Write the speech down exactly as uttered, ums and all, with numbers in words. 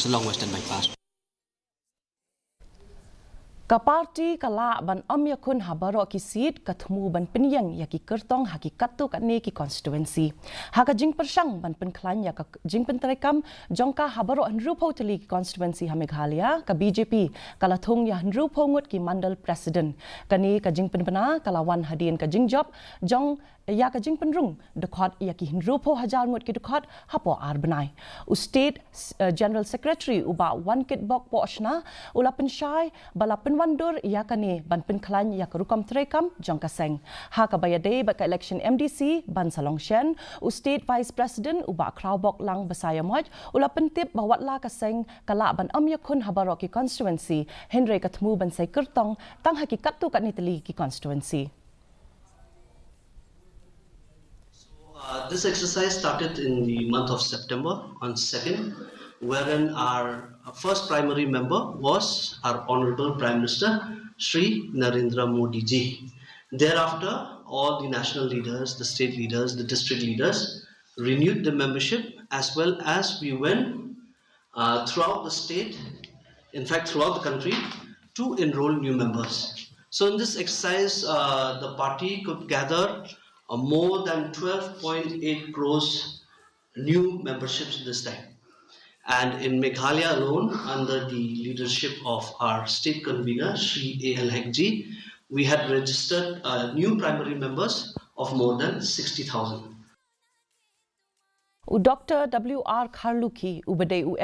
Shillong Western Bypass. Ka party ka lah ban ym ïakhun ha baroh ki seat, ka thmu ban pynïeng ïa ki kyrtong ha ki katto katne ki constituency. Ha ka jingpyrshang ban pynkhlaiñ ïa ka jingpyntreikam jong ka ha baroh hynriewphew tylli ki constituency ha Meghalaya, ka B J P ka la thung ïa hynriewphew ngut ki mandal president. Kane ka jingpynbna ka la wan hadien ka jingjop jong ïa ka jingpynrung dkhot ïa ki hynriewphew hajar ngut ki dkhot hapoh ar bnai. U State eh, General Secretary u Bah Wankitbok Pohshna u la pynshai ba la pynwandur ïa kane ban pynkhlaiñ ïa ka rukom treikam jong ka seng. Ha kaba ïadei bad ka election M D C ban sa long shen, u State Vice President u Bah Khrawbok Lang Basaiawmoit u la pyntip ba watla ka seng ka lah ban ym ïakhun ha baroh ki constituency, hynrei ka thmu ban sei kyrtong tang ha ki katto katne tylli ki constituency. Uh, this exercise started in the month of September on second, wherein our first primary member was our Honorable Prime Minister Shri Narendra Modi ji. Thereafter, all the national leaders, the state leaders, the district leaders renewed the membership, as well as we went uh, throughout the state, in fact, throughout the country, to enroll new members. So, in this exercise, uh, the party could gather uh, more than twelve point eight crores new memberships this time. And in Meghalaya alone, under the leadership of our state convener, Shri A L Hegde, we had registered uh, new primary members of more than sixty thousand. U Doctor W R Kharlukhi, uba dei u